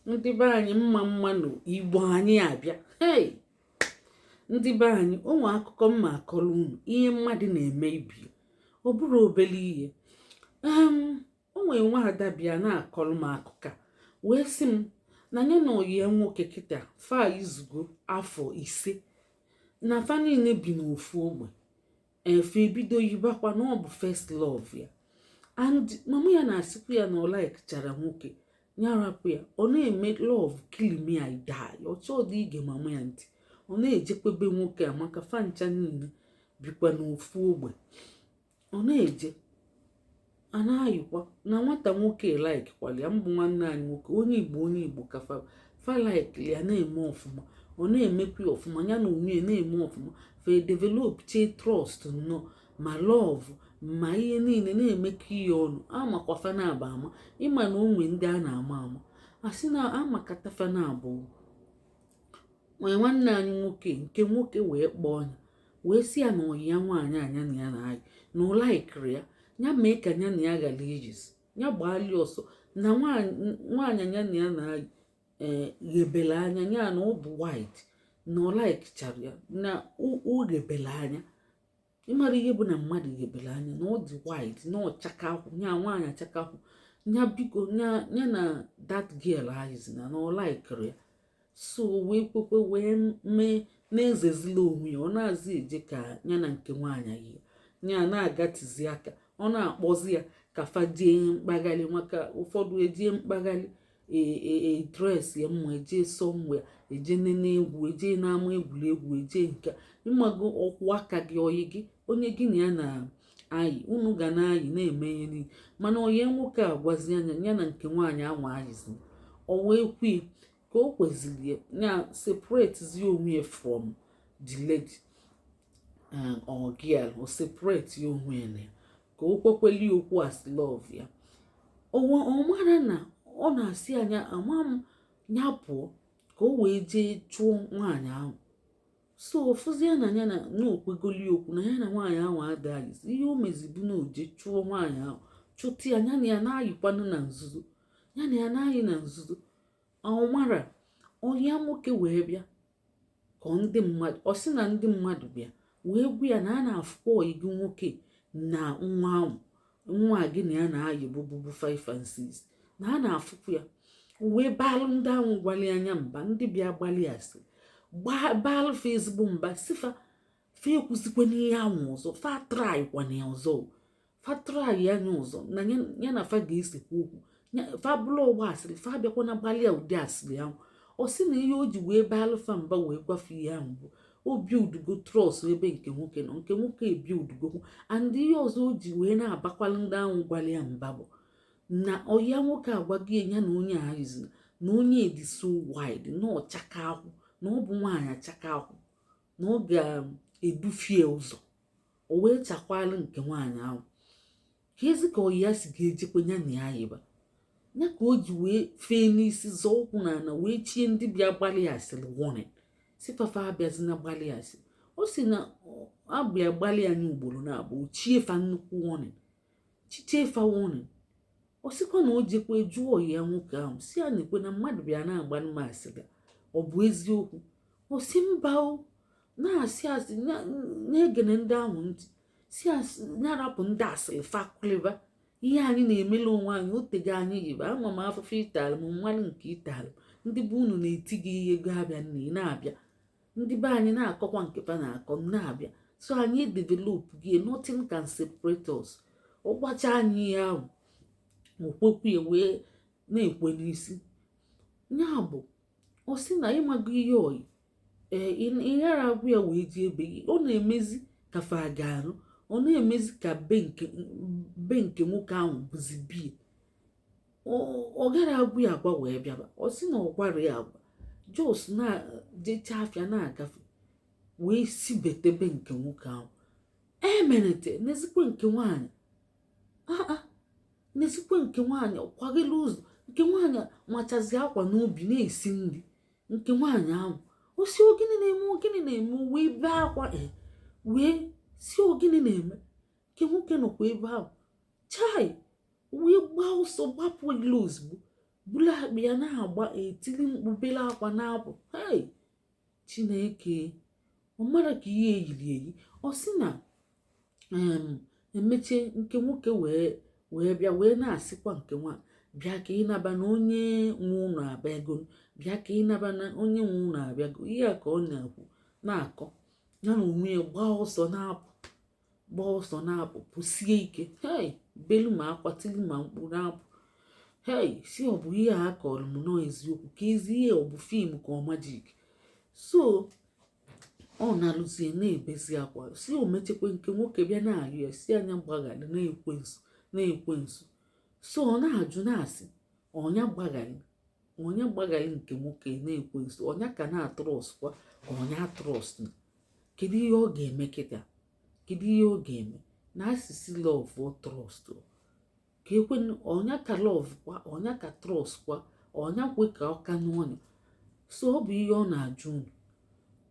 Ndị be anyị, mma mmanụ. Igbo anyị abịa. Hey, ndị be anyị, onwe akụkọ mma akọrọ unu. Ihe mmadụ na-eme ibi, ọ bụrụ obere ihe. O nwere nwaada bịa na-akọrọ m akụkọ a, wee sị m na ya na oyi ya nwoke kịta fa izugo afọ 5, na fa niile bi n'ofu ogbe. Efe ebido yibakwa na ọ bụ first love ya, and mama ya na-asịkwa ya na ọ likechara nwoke ya rapụ ya. Ọ na-eme love kill me I die. Ọ chọọ ige mama ya ntị, ọ na-ejekwebe nwoke a maka fancha niile bikwa n'ofu ogbe. Ọ na-eje a na-ayịkwa na nwata nwoke likekwala ya mbụ. Nwanne anyị nwoke, onye Igbo, onye Igbo ka fa likeli ya, na-eme ọfụma, ọ na-emekwa ya ọfụma, ya na onwe ya na-eme ọfụma. Fa develop chee trust nnọọ, ma love ma ihe niile na-emekọ ihe ọnụ. Amakwa fa na-aba ama, ịma na onwe ndị a na-ama ama, asị na amakata fa na-abụ. Nwee nwanne anyị nwoke nke nwoke wee kpọọ ya, wee sị ya na oyi ya nwaanyị anya na ya na-ayị, na ọ likeri ya, ya mee ka ya na ya ghara ijizi ya gbaali ọsọ, na nwaanyị ya na ya na-ayị ee ghebele anya ya, na ọ bụ white, na ọ likechara ya, na o ghebele anya. Ịmara ihe bụ na mmadụ ghebele anya, na ọ dị white, na ọ chakakwụ ya, nwaanyị achakakwụ ya. Biko, ya na that girl ayịzi na ọ likeri ya. So wee kwekwe, wee mee na-ezezila onwe ya. Ọ na-azị eje ka ya na nke nwaanyị yi ya na-agatizi aka. Ọ na-akpọzi ya ka fa jee mkpagharị, maka ụfọdụ ejee mkpagharị, e dress ya mma, eje somewhere, eje nene egwu, eje n'ama egwuregwu, eje nke ịmago ọkwụ aka gị, oyi gị, onye gị na ya na-ayị, unu ga na-ayị na-eme ihe niile. Mana onye nwoke a gwazi anya ya na nke nwaanyị anwa ayịzi, o wee kwie ka o kweziri ya separate zi onwe ya from the lady or girl. O separate ya onwe ya na ya ka o kwekweli okwu as love ya. Ọ mara na ọ na-asị anya ama m ya pụọ ka o wee jee chụọ nwaanyị ahụ. So fụzie na ya na okwegoli okwu na ya na nwaanyị ahụ adaghịzi. Ihe o mezibu na oje chụọ nwaanyị ahụ, chụta ya, ya na ya na-ayịkwanụ na nzuzo, ya na ya na-ayị na nzuzo. Ọ mara ọya nwoke wee bịa ka ndị mmadụ, ọ sị na ndị mmadụ bịa wee gwa ya na a na-afụkwa oyi gị nwoke na nwa ahụ, nwa gị na ya na-ayị bụbụbụ 5 and 6, na a na-afụkwa ya. Wee baalụ ndị ahụ gwali anya mba, ndị bịa gbalị asị, baalụ fa ezigbo mba, sifa fa ekwuzikwa n'ihe ahụ ọzọ, fa trykwana ya ọzọ, fa try anya ọzọ na ya na fa ga-esekwa okwu, fa bụrụ ọgba asịrị, fa abịakwana gbalịa ụdị asịrị ahụ. Ọ sị na ihe o ji wee baalụ fa mba, wee gwafe ihe ahụ, bụ obi udugo trust ebe nke nwoke nọ, nke nwoke ebi udugokwu. And ihe ọzọ o ji wee na-abakwalụ ndị ahụ gwali ya mba bụ na ọya nwoke agwago ya na onye a yizina na onye dị so wide, na ọchaka akwụ, na ọ bụ nwaanyị achaka akwụ, na ọ ga-edufie ụzọ. O wee chakwalụ nke nwaanyị ahụ ka ezi ka ọyị ya si ga-ejekwa ya na ya yiba ya, ka o ji wee fee n'isi, zọọ ụkwụ n'ala, wee chie ndị bịa gbalị asịrị warning, si fafa abịazina gbalị asịrị. O si na abịa gbalị anyị ugboro na abụọ, chie fa nnukwu warning, chichie fa warning. Ọ sịkwa na o jekwe jụọ ya nwoke ahụ, si ya na-ekwe na mmadụ bịa na-agba m asịrị, ọ bụ eziokwu? Ọ sị mba, o na-asị asị na-egene ndị ahụ ntị, si asị na-arapụ ndị asịrị fakụlịba. Ihe anyị na-emela onwe anyị otego anyị yiba. Ama m afụfụ ịtalụ m, mmanụ nke ịtalụ ndị bụ unu na-eti gị ihe ego abịa na ị na-abịa, ndị be anyị na-akọkwa nke fa na-akọ na-abịa. So anyị develop gị, nothing can separate us. Ọ gbacha anyị ihe ahụ, okwekwu ya wee na-ekwe n'isi ya. Bụ ọ sị na ịmago ihe oyi ee ịghara agwụ ya wee ji ebe gị. Ọ na-emezi ka fa ga-arụ, ọ na-emezi ka be nke nwoke ahụ bụzi bie. Ọ gara agwụ ya agwa wee bịaba. Ọ sị na ọ gwara ya agwa, just na jecha afịa na-agafe, wee si betebe nke nwoke ahụ emelite n'ezikwe nke nwaanyị aa n'ezikwe nke nwaanyị kwaghelu ụzọ. Nke nwaanyị machazi akwa n'obi na-esi nri. Nke nwaanyị ahụ o si, ogịnị na-eme? Ogịnị na-eme? Wee bee akwa e wee si, ogịnị na-eme? Nke nwoke nọkwa ebe ahụ, chai, wee gbaa ọsọ gbapụ ilo ozugbo. Bulu akpa ya na-agba, etili mkpu, bele akwa, na-apụ. Hei, Chineke! Ọ mara ka ihe eyiri eyi. Ọ sị na emechie, nke nwoke wee bịa, wee na-asịkwa nke nwa, bịa ka ịnaba na onye nwe ụlọ abịago, bịa ka ịnaba na onye nwe ụlọ abịago. Ihe a ka ọ na-ekwu, na-akọ ya na onwe ya. Gbaa ọsọ na-apụ, gbaa ọsọ na-apụ, pụsie ike. Hei, belu ma akwa, tili ma mkpu, na-apụ. Hei, si ọ bụ ihe a kọrọ m nọọ eziokwu, ka ezi ihe ọ bụ film, ka ọ magic. So ọ na-alụzie, na-ebezi akwa, si o mechekwa, nke nwoke bịa na-ayọ ya, si anya gbaghara na-ekwensu, na-ekwensu. So ọ na-ajụ, na-asị ọnya gbaghara, ọnya gbaghara nke nwoke na-ekwensu, ọnya ka na-atrustkwa, ka ọnya trust. Kedu ihe ọ ga-eme kịta? Kedu ihe ọ ga-eme na asịsị love or trust? Ka ekwe ọnya ka love kwa, ọnya ka trust kwa, ọnya kwe ka ọ ka n'ọnya. So ọ bụ ihe ọ na-ajụ unu.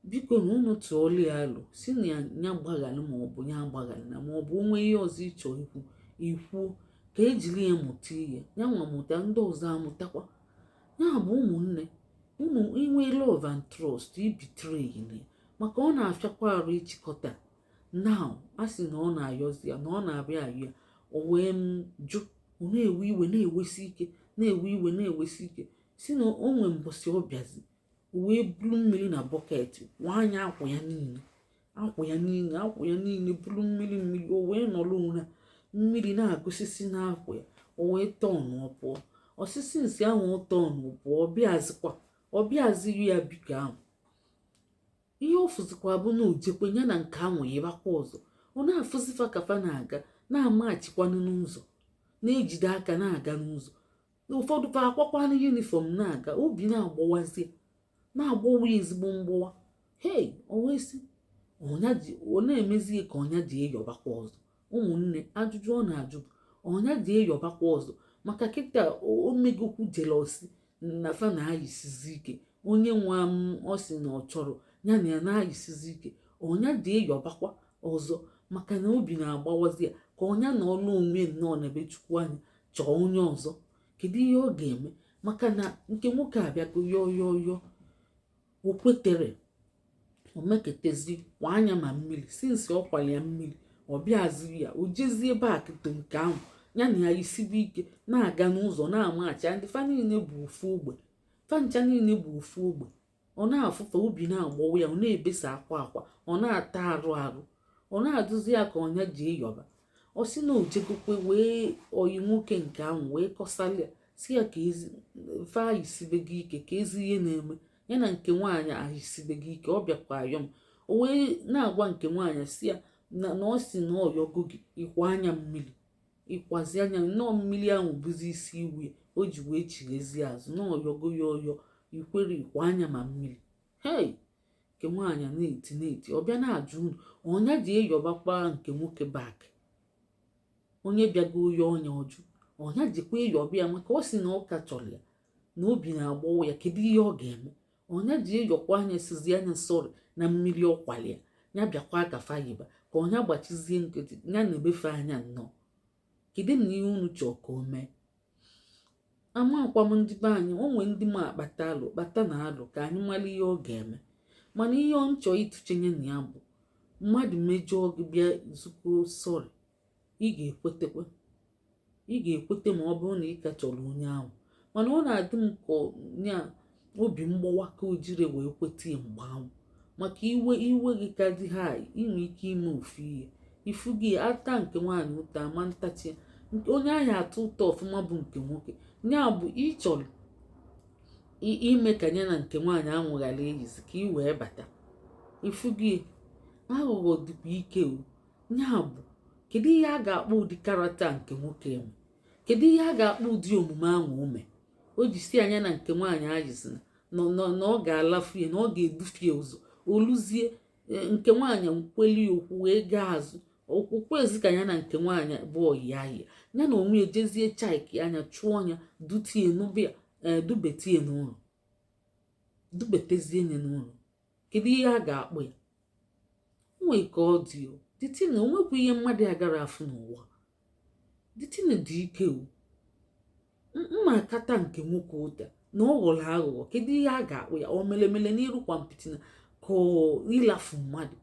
Biko, na unu tụọla ya alụ, si na ya gbaghara, ma ọ bụ ya agbaghara na, ma ọ bụ onwe ihe ọzọ ịchọ ikwu, ikwuo, ka ejiri ya mụta ihe, ya nwa mụta, ndị ọzọ amụtakwa. Ya bụ, ụmụnne unu, inwe love and trust, ibetray ya, maka ọ na-afịakwa arụ ịchịkọta. Now a sị na ọ na-ayọzi ya, na ọ na-abịa ayọ ya, o wee m jụ. Ọ na-ewe iwe, na-ewesi ike, na-ewe iwe, na-ewesi ike. Si na o nwe mbọsị ọ bịazi, o wee buru mmiri na bucket, kwụọ anya akwa ya niile, akwa ya niile, akwa ya niile, buru mmiri, mmiri. O wee nọrọ ụra, mmiri na-agụsisi n'akwa ya. O wee tọọnụ, ọ pụọ. Osisi nsị ahụ, ọ tọọnụ pụọ. Ọbịazikwa, ọbịaziri ya biko ahụ. Ihe ọ fụzikwa bụ na ojekwe ya na nke ahụ yịbakwa ọzọ. Ọ na-afụzifa ka fa na-aga, na-amachikwanụ n'ụzọ, na-ejide aka na-aga n'ụzọ. Ụfọdụ fa akwakwanụ uniform na-aga. Obi na-agbawazie, na-agbawa ya ezigbo mgbawa. Hei, o wee sị ọnya ji ọ na-emezie ka ọnya ji eyọbakwa ọzọ. Ụmụnne, ajụjụ ọ na-ajụ bụ, ọnya ji eyọbakwa ọzọ? Maka kịta o megokwu jealousy na fa na-ayịsizi ike. Onye nwa m, ọ sị na ọ chọrọ ya na ya na-ayịsizi ike, ọnya ji eyọbakwa ọzọ? Maka na obi na-agbawazi ya, ka ọnya na ọlụ onwe nnọọ na ebe Chukwu anya chọọ onye ọzọ. Kedu ihe ọ ga-eme? Maka na nke nwoke abịago yọọ yọọ yọọ, o kwetere. O meketezi kwa anya ma mmiri sinsi ọ kwara ya mmiri, ọ bịaziri ya. O jezie back to nke ahụ ya na ya isibe ike, na-aga n'ụzọ, na-amachi. Ndị fa niile bụ ofu ogbe, fa ncha niile bụ ofu ogbe. Ọ na-afụfe, obi na-agbawa ya, ọ na-ebesa akwa akwa, ọ na-ata arụ arụ, ọ na-adụzi ya ka ọnya ji eyọba. Ọ sị na ojegokwe wee oyi nwoke nke ahụ, wee kọsala ya, si ya ka ezi fe ayisibego ike, ka ezi ihe na-eme ya na nke nwaanyị ayisibego ike. Ọ bịakwa ayọm. O wee na-agwa nke nwaanyị, si ya na ọ si na ọyọgo gị, ịkwa anya mmiri, ịkwazi anya nnọọ mmiri ahụ bụzi isi iwu ya o ji wee chighezie azụ na ọyọgo ya ọyọ, ikwere ikwa anya ma mmiri. Hei, nke nwaanyị na-eti, na-eti. Ọ bịa na-ajụ unu, ọnya ji eyọbakwa nke nwoke back, onye bịago ya ọnya ọjụ, ọnya jikwa ịyọba ya? Maka ọ sị na ọ ka chọrọ ya, na obi na-agbawa ya. Kedu ihe ọ ga-eme? Ọnya ji eyọkwa anya, sizi anya sorry na mmiri ọkwali ya, ya bịakwa ka fayiba, ka ọnya gbachizie nkịtị ya na-emefe anya nnọọ? Kedu na ihe unu chọọ ka o mee? Amakwa m, ndị be anyị, o nwee ndị ma akpata alụ, kpata na alụ, ka anyị mara ihe ọ ga-eme. Mana ihe ọ nchọ ịtụchenye na ya bụ, mmadụ mejọọ gị, bịa zukọ sorry, ị ga-ekwetekwe, ị ga-ekwete, ma ọ bụrụ na ị ka chọrọ onye ahụ. Mana ọ na-adị m ka ya obi mgbawa ka o jiri wee kweta ya mgbe ahụ, maka iwe iwe gị ka dị ha, inwe ike ime ofu ihe ifu gị ata nke nwaanyị ụta ma ntachi onye ahụ atọ ụtọ ọfụma bụ nke nwoke. Ya bụ, ịchọrọ ime ka ya na nke nwaanyị ahụ ghara eyizi, ka ị wee bata. Ifu gị, aghụghọ dịkwa ike o. Ya bụ, kedu ihe a ga-akpọ ụdị character nke nwoke enwe? Kedu ihe a ga-akpọ ụdị omume ahụ o mee, o ji si anya na nke nwaanyị ayizina na ọ ga-alafue, na ọ ga-edufie ụzọ oluzie nke nwaanyị nkweli okwu wee gaa azụ okwukwe ezi, ka ya na nke nwaanyị bụ oyi ahịa ya na onwe ejezie chaiki anya chụọ ya, dutie n'ụbịa, dubetie n'ụlọ, dubetezie ya n'ụlọ? Kedu ihe a ga-akpọ ya? Nwee ka ọ dị o dịtị na onwekwa ihe mmadụ agara afụ n'ụwa. Dịtịna dị ike o. Mma akata nke nwoke ụta na ọ ghọrọ aghụghọ. Kedu ihe a ga-akpụ ya? O melemele n'iru kwa mpitina ka ịlafu mmadụ.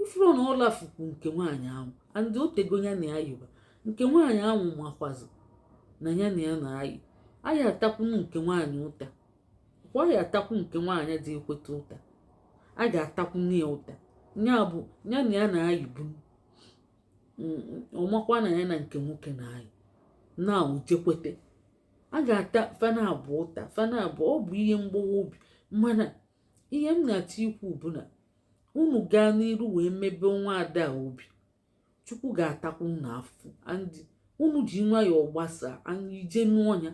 Ifuru na ọ lafukwu nke nwaanyị ahụ, and o tego ya na ya yiba. Nke nwaanyị ahụ makwazi na ya na ya na-ayị. Anyị atakwunu nke nwaanyị ụta kwa, ya atakwu nke nwaanyị dị ekweta ụta, a ga-atakwunu ya ụta. Ya bụ ya na ya na-ayịbu, ọmakwa na ya na nke nwoke na-ayị na ojekwete. A ga-ata fana abụọ ụta, fana abụọ. Ọ bụ ihe mgbawa obi, mana ihe m na-achọ ikwu bụ na unu gaa n'iru wee mebe nwa ada obi, Chukwu ga-atakwa unu afụfụ. And unu ji nwayọọ gbasaa anyị ije nụọ ya.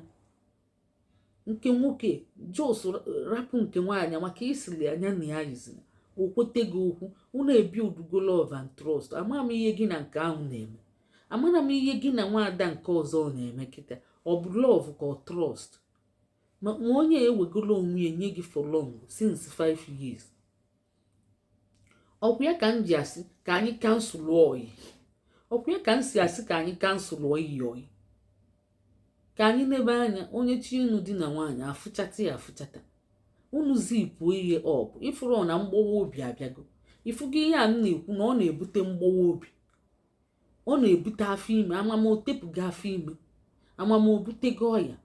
Nke nwoke just rapụ nke nwaanyị maka isili anya na ya yizina, o kwete gị okwu. Unu ebi udugo love and trust. Ama m ihe gị na nke ahụ na-eme, amara m ihe gị na nwaada nke ọzọ na-eme kịta. Ọ bụ love ka ọ trust? Ma onye ewegolo onwe ya nye gị for long, since 5 years. Ọkwa ya ka m ji asị ka anyị cancel oyi, ọkwa ya ka m si asị ka anyị cancel oyi oyi, ka anyị nebe anya. Onye chi inu di na nwaanyị afụchata ya afụchata, unu zipụ ihe ọbụ ifuru na mgbawa obi abịago. Ifugo ihe a m na-ekwu na ọ na-ebute mgbawa obi, ọ na-ebute afọ ime. Amama otepụgo afọ ime, amama obutego ọya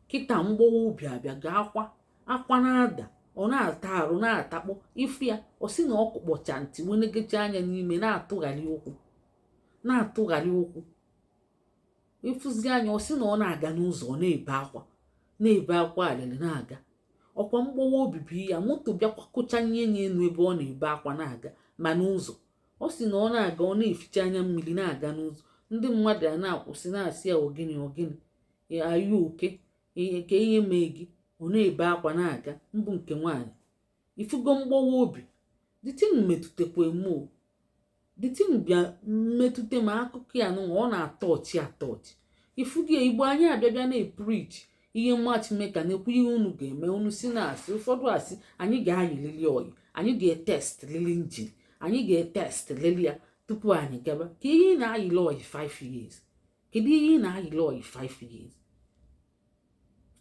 kịta. Mgbawa obi abịago, akwa akwa na-ada, ọ na-ata arụ, na-atakpọ. Ifu ya, ọ sị na ọ kụkpọcha ntị, wenegecha anya n'ime, na-atụgharị ụkwụ, na-atụgharị ụkwụ. Ịfụzi anya, ọ sị na ọ na-aga n'ụzọ, ọ na-ebe akwa, na-ebe akwa alịlị na-aga. Ọkwa mgbawa obi bụ ya. Moto bịakwa kụchanye ya enu ebe ọ na-ebe akwa na-aga ma n'ụzọ. Ọ sị na ọ na-aga, ọ na-eficha anya mmiri na-aga n'ụzọ. Ndị mmadụ a na-akwụsị, na-asị ya, "Ogini, ogini ayụ oke ka ihe mee gị?" Ọ na-ebe akwa na-aga. Mbụ nke nwaanyị, ifugo mgbawa obi. The thing metụtakwa emo, the thing bịa mmetụta ma akụkọ ya nụnwa, ọ na-atọ ọchị atọ ọchị. Ifugo ya. Igbo anyị abịa bịa na-epreach ihe matchmaker na-ekwu, ihe unu ga-eme. Unu si na-asị, ụfọdụ asị anyị ga-ayịlili oyi, anyị ga-etest lili engine, anyị ga-etest lili ya tupu anyị gaba. Ka ihe ị na-ayịli oyi 5 years? Kedu ihe ị na-ayịli oyi 5 years,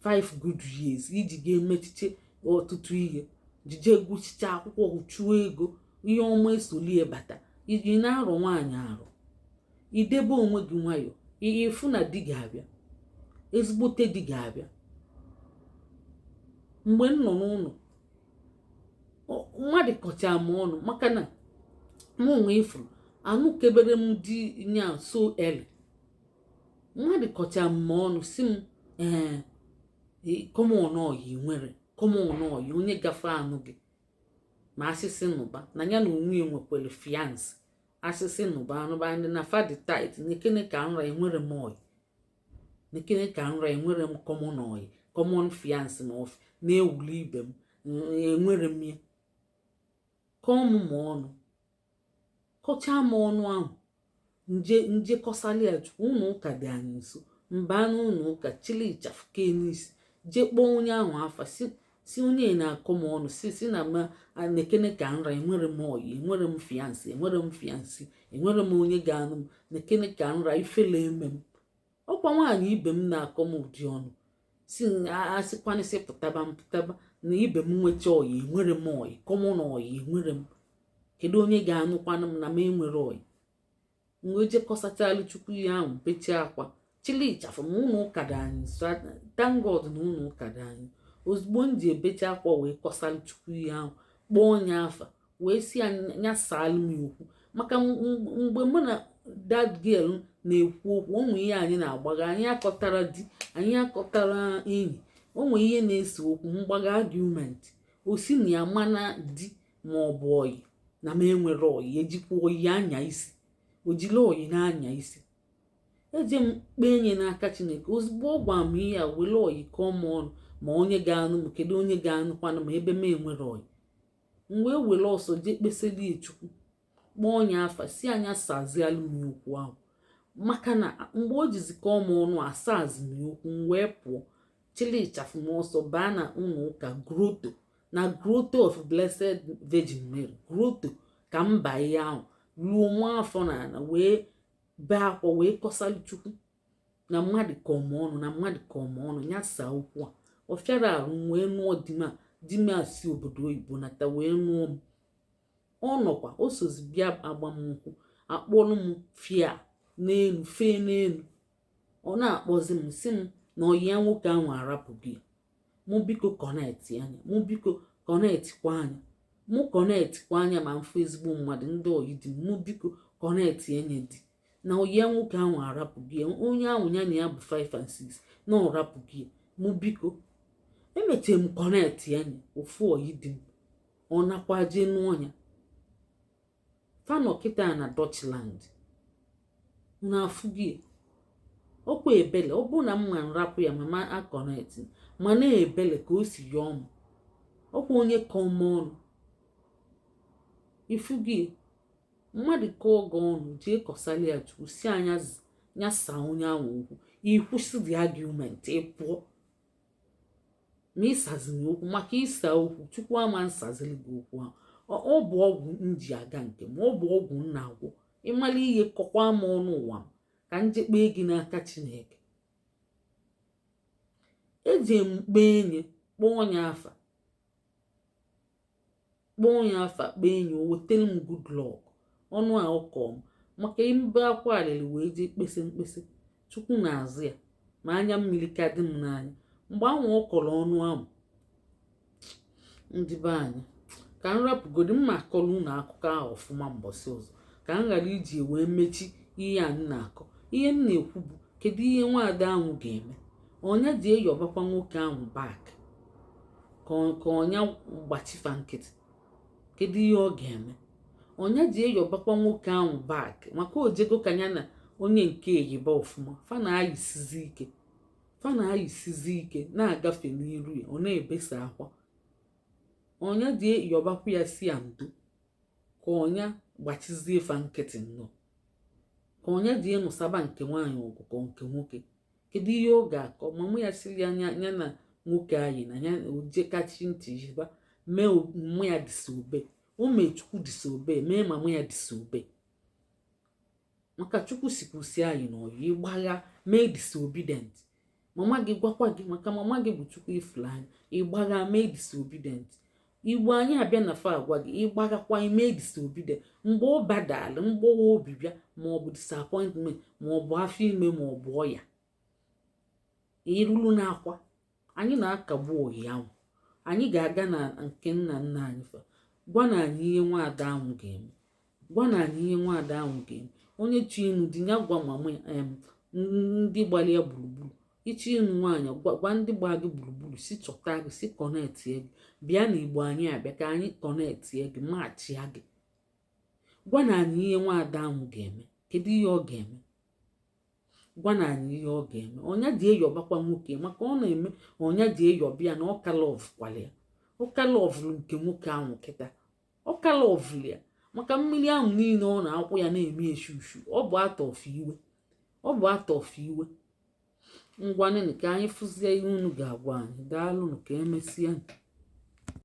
5 good years, iji ga-emechiche ọtụtụ ihe, jije gụchicha akwụkwọ, chụọ ego, ihe ọma esolie bata? Ị na-arọ nwaanyị arụ, idebe onwe gị nwayọ, ịfụ na di ga-abịa, ezigbote di ga-abịa. Mgbe m nọ n'ụlọ, mmadụ kọcha m ọnụ maka na mụ nwe ifuru anụkebere m di nya so early. Mmadụ kọcha m ọnụ, si m, "Ee, common oyi nwere, common oyi onye gafe anụ gị ma asịsị nụba na ya na onwe ya nwekwara fiancé, asịsị nụba anụba ndị na fadi tight nekene ka nra. Enwere m oyi nekene ka nra, enwere m common oyi, common fiancé na ofi na-ewuli ibe m, enwere m ya." Kọọ m ma ọnụ, kọchaa m ọnụ ahụ, nje nje kọsali ya Chukwu. Ụlọ ụka dị anyị nso, mba n'ụlọ ụka, chili ịchafụ kee n'isi, jee kpọọ onye ahụ afa, si onye na-akọ m ọnụ, si na ma nekene ka nra, enwere m oyi, enwere m fiancé, enwere m fiancé, enwere m onye ga-anụ m. Nekene ka nra, ifele eme m. Ọkwa nwaanyị ibe m na-akọ m ụdị ọnụ, si asịkwanịsị pụtaba mpụtaba na ibe m nwecha oyi. Enwere m oyi, common oyi enwere m. Kedu onye ga-anụkwanụ m na m enwere oyi? M wee jekọsachalụ Chukwu ihe ahụ, bechie akwa, chili ịchafụ m. Ụlọ ụka dị anyị nso, thank God na ụlọ ụka dị anyị. Ozugbo m ji ebecha akwa wee kọsalụ Chukwu ihe ahụ, kpọọ onye afa, wee si ya saalụ m okwu, maka mgbe mụ na that girl na-ekwu okwu, onwe ihe anyị na-agbaga, anyị akọtara di, anyị akọtara enyi, onwe ihe na-ese okwu, mgbaga argument. O si na ya mana di ma ọ bụ oyi na m enwere oyi, ejikwa oyi anya isi, o jiri oyi na-anya isi. Eje m kpee nye n'aka Chineke. Ozugbo ọ gwa m ihe a, were oyi kọọ m ọnụ ma onye ga-anụ m, kedu onye ga-anụkwanụ m ebe m enwere oyi? M wee were ọsọ jee kpesịrị ya Chukwu, kpọọ onye afa, si anya sazialụ m okwu ahụ, maka na mgbe o jizi kọọ m ọnụ, asazi m okwu. M wee pụọ, chịlị ịchafụ m ọsọ baa na ụlọ ụka Grotto, na Grotto of Blessed Virgin Mary Grotto, ka m baa ihe ahụ ruo nwa afọ na ala, wee bee akwa, wee kọsalụ Chukwu. Na mmadụ kọm ọnụ, na mmadụ kọm ọnụ, ya saa okwu a. Ọ fịara arụ m wee nụọ di m a. Di m a si obodo oyibo nata wee nụọ m. Ọ nọkwa o sozi bịa agbamnkwụ, akpọrọ m fia n'elu, fee n'elu. Ọ na-akpọzi m, si m na ọyị ya nwoke ahụ arapụghị ya. Mụ biko connect anya, mụ biko connectkwa anya, mụ connectkwa anya, ma mfụ ezigbo mmadụ, ndị oyi di m, mụ biko connect enye di na oyi ya nwoke ahụ arapụghị ya, onye ahụ ya na ya bụ 5 and 6 na ọ rapụghị ya. Mụ biko, emechara m connect anya ofu oyi di m. Ọ nakwa jee nụọ ya. Fanọ kịta na Deutschland na afụghị ọkwa ebele. Ọ bụrụ na m ma nrapụ ya mama aconnect, mana ebele ka o si yọọ m. Ọkwa onye kọm ọnụ ifugi mmadụ kọọ gị ọnụ, jee kọsali ya Chukwu, si anya ya saa onye ahụ okwu. Ịkwụsị the argument, ị pụọ ma ịsazina okwu, maka ịsa okwu, Chukwu ama nsazili gị okwu ahụ. Ọ bụ ọgwụ m ji aga nke m, ọ bụ ọgwụ m na-agwọ. Ịmala ihe kọkwa m ọnụ ụwa m ka m je kpee gị n'aka Chineke. Eji m kpee enye, kpọọ ya afa, kpọọ ya afa, kpee enye, o wetara m good luck. Ọnụ a ọkọ m maka mbe akwa alịlị wee jee kpesị mkpesị Chukwu na-azụ ya, ma anya mmiri ka dị m n'anya mgbe ahụ ọ kọrọ ọnụ ahụ. Ndị be anyị, ka m rapụgodi mma akọrọ unu akụkọ ahụ ọfụma mbọsị ọzọ, ka m ghara iji wee mechi ihe a m na-akọ. Ihe m na-ekwu bụ, kedu ihe nwaada ahụ ga-eme? Ọnya ji eyọbakwa nwoke ahụ back, ka ọnya gbachifa nkịtị? Kedu ihe ọ ga-eme? Ọnya ji eyọbakwa nwoke ahụ back, maka ojego ka ya na onye nke eyiba ọfụma. Fa na-ayịsizi ike, fa na-ayịsizi ike, na-agafe n'iru ya, ọ na-ebesa akwa. Ọnya ji eyọbakwa ya, si ya ndo, ka ọnya gbachizie fa nkịtị nnọọ, ka ọnya ji ịnụsaba nke nwaanyị ọgụ ka nke nwoke? Kedu ihe ọ ga-akọ? Mama ya siri ya ya na nwoke anyị na ya ojekachi ntị yiba mee mama ya disobey. O mee Chukwu disobey, mee mama ya disobey, maka Chukwu sikwusi anyị na ọyị ịgbagha mee disobedient. Mama gị gwakwa gị, maka mama gị bụ Chukwu ifụlanya. Ịgbagha mee disobedient. Igbo anyị abịa na fa agwa gị, ịgbaghakwa ime disobedient. Mgbe ọ badala mgbawa obi bịa, maọbụ disappointment, maọbụ afọ ime, maọbụ ọya, irulu n'akwa, anyị na-akagbu oyi ahụ. Anyị ga-aga na nke nna nna anyị fa gwa na anyị ihe nwaada ahụ ga-eme. Gwa na anyị ihe nwaada ahụ ga-eme. Onye chi ịnụ di ya, gwa mama em ndị gbara ya gburugburu. Ịchọ ịnụ nwaanyị, gwa ndị gba gị gburugburu, si chọta gị, si connectie gị, bịa na Igbo anyị abịa ka anyị connectie gị, machia gị. Gwa na anyị ihe nwaada ahụ ga-eme. Kedu ihe ọ ga-eme? Gwa na anyị ihe ọ ga-eme. Ọnya ji eyọbakwa nwoke, maka ọ na-eme ọnya ji eyọba ya na ọka love kwala ya, ọka lovelụ nke nwoke ahụ kịta, ọka lovelụ ya, maka mmiri ahụ niile ọ na-akwụ ya na-eme eshushu. Ọ bụ atọf iwe, ọ bụ atọf iwe. Ngwanụnụ, ka anyị fụzie ihe unu ga-agwa anyị. Daalụnụ, ka emesịa.